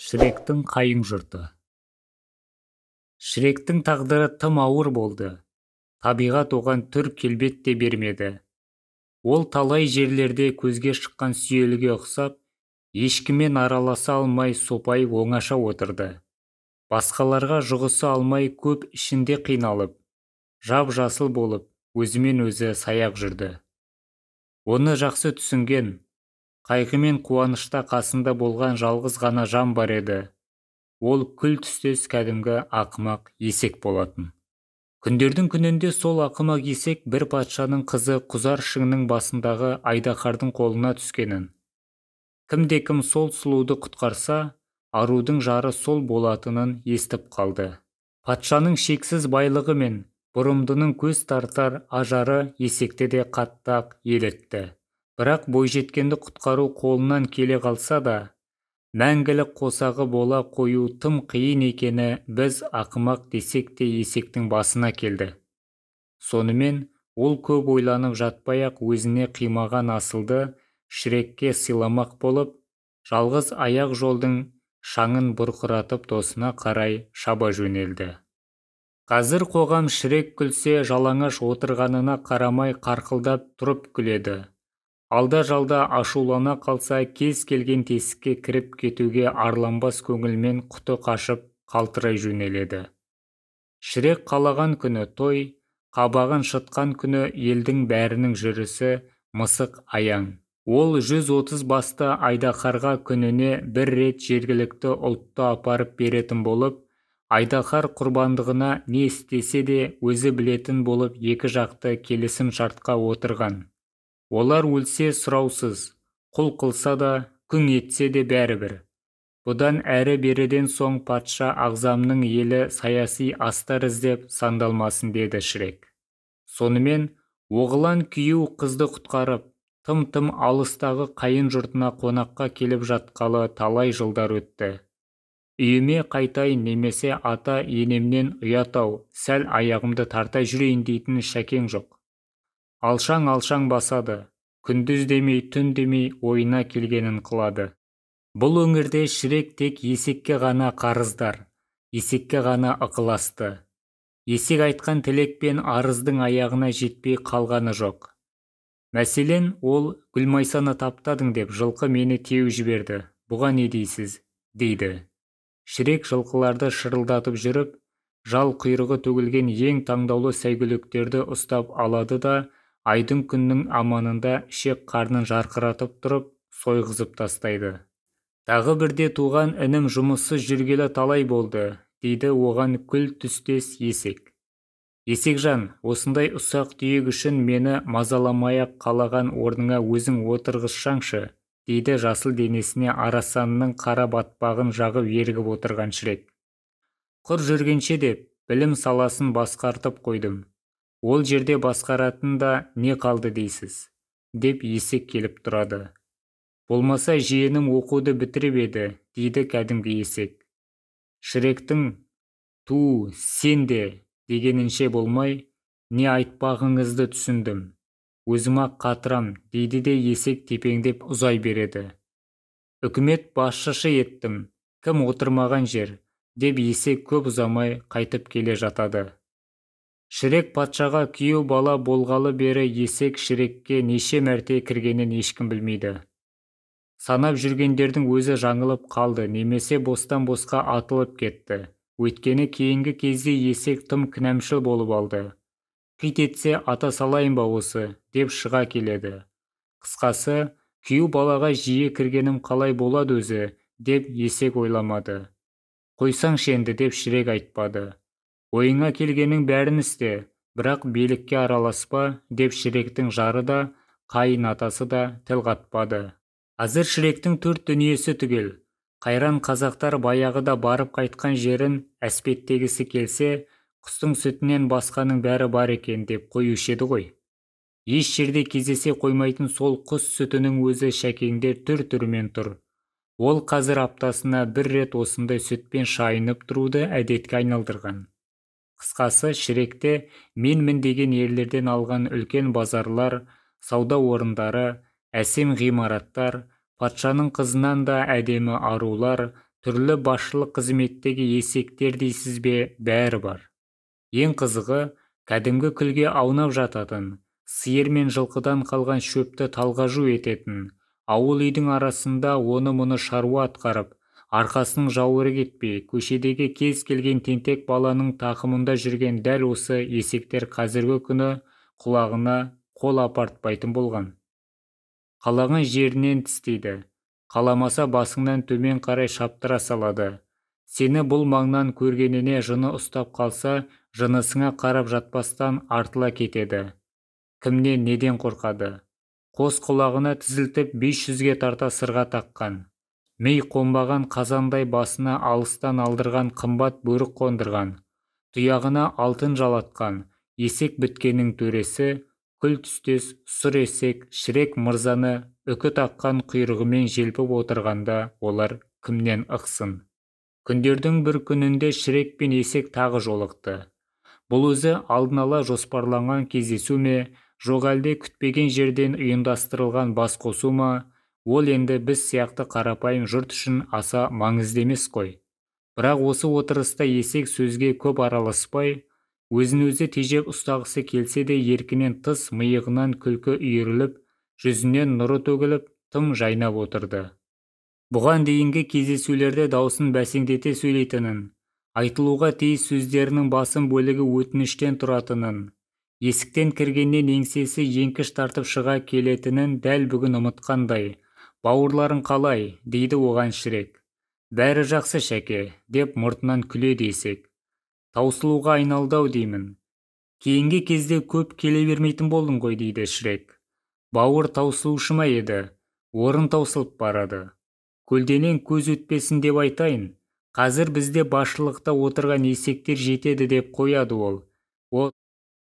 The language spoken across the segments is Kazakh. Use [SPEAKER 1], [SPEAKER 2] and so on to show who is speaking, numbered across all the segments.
[SPEAKER 1] Шректің қайың жұрты. Шректің тағдыры тым ауыр болды. Табиғат оған түр келбет те бермеді. Ол талай жерлерде көзге шыққан сүйелге ұқсап, ешкіммен араласа алмай сопайып оңаша отырды. Басқаларға жұғыса алмай көп ішінде қиналып, жап-жасыл болып, өзімен өзі саяқ жүрді. Оны жақсы түсінген, қайғы мен қуанышта қасында болған жалғыз ғана жан бар еді. Ол күл түстес кәдімгі ақымақ есек болатын. Күндердің күнінде сол ақымақ есек бір патшаның қызы Құзар шыңның басындағы айдаһардың қолына түскенін, кімде-кім сол сұлуды құтқарса, арудың жары сол болатынын естіп қалды. Патшаның шексіз байлығы мен бұрымдының көз тартар ажары есекті де қатты-ақ елітті. Бірақ бойжеткенді құтқару қолынан келе қалса да, мәңгілік қосағы бола қою тым қиын екені біз ақымақ десек те есектің басына келді. Сонымен ол көп ойланып жатпай-ақ өзіне қимаған асылды Шрекке сыйламақ болып, жалғыз аяқ жолдың шаңын бұрқыратып досына қарай шаба жөнелді. Қазір қоғам Шрек күлсе жалаңаш отырғанына қарамай қарқылдап тұрып күледі. Алда-жалда ашулана қалса кез келген тесікке кіріп кетуге арланбас көңілмен құты қашып қалтырай жөнеледі. Шрек қалаған күні той, қабағын шытқан күні елдің бәрінің жүрісі мысық аяң. Ол 130 басты айдаһарға күніне бір рет жергілікті ұлтты апарып беретін болып, айдаһар құрбандығына не істесе де өзі білетін болып екі жақты келісім шартқа отырған. Олар өлсе сұраусыз, құл қылса да, күң етсе де бәрібір. Бұдан әрі-беріден соң патша ағзамның елі саяси астар іздеп сандалмасын деді Шрек. Сонымен оғылан күйеу қызды құтқарып, тым-тым алыстағы қайын жұртына қонаққа келіп жатқалы талай жылдар өтті. Үйіме қайтайын немесе ата енемнен ұят-ау, сәл аяғымды тарта жүрейін дейтін шәкең жоқ. Алшаң-алшаң басады, күндіз демей, түн демей ойына келгенін қылады. Бұл өңірде Шрек тек есекке ғана қарыздар, есекке ғана ықыласты. Есек айтқан тілек пен арыздың аяғына жетпей қалғаны жоқ. Мәселен, ол Гүлмайсаны таптадың деп жылқы мені теуіп жіберді, бұған не дейсіз, дейді. Шрек жылқыларды шырылдатып жүріп, жал құйрығы төгілген ең таңдаулы сәйгүліктерді ұстап алады да, айдың күннің аманында ішек қарнын жарқыратып тұрып, сойғызып тастайды. Тағы бірде туған інім жұмыссыз жүргелі талай болды, дейді оған күл түстес есек. Есекжан, осындай ұсақ түйек үшін мені мазаламай-ақ қалаған орныңа өзің отырғызсаңшы, дейді жасыл денесіне арасанның қара батпағын жағып ерігіп отырған Шрек. Құр жүргенше деп білім саласын басқартып қойдым. Ол жерде басқаратын да не қалды дейсіз, деп есек келіп тұрады. Болмаса жиенім оқуды бітіріп еді, дейді кәдімгі есек. Шректің «Ту, сен де» дегенінше болмай, не айтпағыңызды түсіндім. Өзім-ақ қатырам, дейді де есек тепеңдеп ұзай береді. Үкімет басшысы еттім, кім отырмаған жер, деп есек көп ұзамай қайтып келе жатады. Шрек патшаға күйеу бала болғалы бері есек Шрекке неше мәрте кіргенін ешкім білмейді. Санап жүргендердің өзі жаңылып қалды немесе бостан-босқа атылып кетті. Өйткені кейінгі кезде есек тым кінәмшіл болып алды. Қит етсе ата салайын ба осы, деп шыға келеді. Қысқасы, күйеу балаға жиі кіргенім қалай болады өзі, деп есек ойламады. Қойсаңшы енді, деп Шрек айтпады. Ойыңа келгенің бәрін істе, бірақ билікке араласпа, деп Шректің жары да, қайын атасы да тіл қатпады. Қазір Шректің төрт дүниесі түгел. Қайран қазақтар баяғыда барып қайтқан жерін әспеттегісі келсе, құстың сүтінен басқаның бәрі бар екен деп қоюшы еді ғой. Еш жерде кездесе қоймайтын сол құс сүтінің өзі шәкеңде түр-түрімен тұр. Ол қазір аптасына бір рет осындай сүтпен шайынып тұруды әдетке айналдырған. Қысқасы, Шректе менмін деген ерлерден алған үлкен базарлар, сауда орындары, әсем ғимараттар, патшаның қызынан да әдемі арулар, Түрлі басшылық қызметтегі есектер дейсіз бе, бәрі бар. Ең қызығы, кәдімгі күлге аунап жататын, сиыр мен жылқыдан қалған шөпті талғажу ететін, ауыл үйдің арасында оны-мұны шаруа атқарып, арқасының жауыры кетпей, көшедегі кез келген тентек баланың тақымында жүрген дәл осы есектер қазіргі күні құлағына қол апартпайтын болған. Қалаған жерінен тістейді, қаламаса басыңнан төмен қарай шаптыра салады. Сені бұл маңнан көргеніне жыны ұстап қалса, жынысыңа қарап жатпастан артыла кетеді. Кімнен неден қорқады? Қос құлағына тізілтіп 500-ге тарта сырға таққан. Ми қонбаған қазандай басына алыстан алдырған қымбат бөрік қондырған, тұяғына алтын жалатқан, есек біткеннің төресі, күл түстес сұр есек Шрек мырзаны үкі таққан құйрығымен желпіп отырғанда олар кімнен ықсын? Күндердің бір күнінде Шрек пен есек тағы жолықты. Бұл өзі алдын ала жоспарланған кездесу ме, жоқ әлде күтпеген жерден ұйымдастырылған басқосу ма, ол енді біз сияқты қарапайым жұрт үшін аса маңызды емес қой. Бірақ осы отырыста есек сөзге көп араласпай, өзін-өзі тежеп ұстағысы келсе де еркінен тыс миығынан күлкі үйіріліп, жүзінен нұры төгіліп, тым жайнап отырды. Бұған дейінгі кездесулерде даусын бәсеңдете сөйлейтінін, айтылуға тиіс сөздерінің басым бөлігі өтініштен тұратынын, есіктен кіргеннен еңсесі еңкіш тартып шыға келетінін дәл бүгін ұмытқандай. «Бауырларың қалай?» дейді оған Шрек. «Бәрі жақсы, Шәке», деп мұртынан күледі есек. «Таусылуға айналды-ау деймін. Кейінгі кезде көп келе бермейтін болдың ғой», дейді Шрек. «Бауыр таусылушы ма еді, орын таусылып барады. Көлденең көз өтпесін деп айтайын, қазір бізде басшылықта отырған есектер жетеді», деп қояды ол.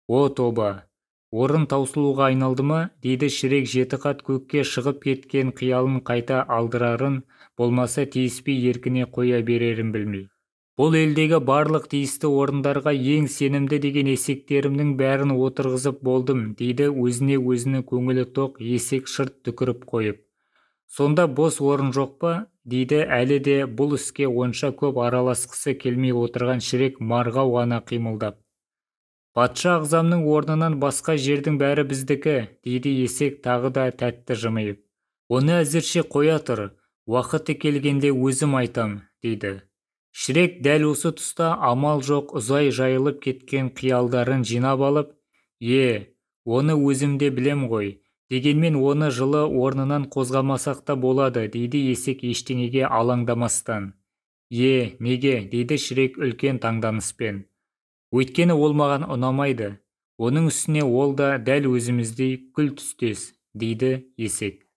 [SPEAKER 1] «О тоба, орын таусылуға айналды ма?» дейді Шрек жеті қат көкке шығып кеткен қиялын қайта алдырарын, болмаса тиіспей еркіне қоя берерін білмей. «Бұл елдегі барлық тиісті орындарға ең сенімді деген есектерімнің бәрін отырғызып болдым», дейді өзіне өзінің көңілі тоқ есек шырт түкіріп қойып. «Сонда бос орын жоқ па?» дейді әлі де бұл іске онша көп араласқысы келмей отырған Шрек марғау ғана қимылдап. «Патша ағзамның орнынан басқа жердің бәрі біздікі», дейді есек тағы да тәтті жымиып. «Оны әзірше қоя тұр, уақыты келгенде өзім айтам», дейді. Шрек дәл осы тұста амал жоқ ұзай жайылып кеткен қиялдарын жинап алып, «Е, оны өзім де білем ғой, дегенмен оны жылы орнынан қозғамасақ та болады», дейді есек ештеңеге алаңдамастан. «Е, неге?» дейді Шрек үлкен таңданыспен. «Өйткені ол маған ұнамайды, оның үстіне ол да дәл өзіміздей күл түстес», дейді есек.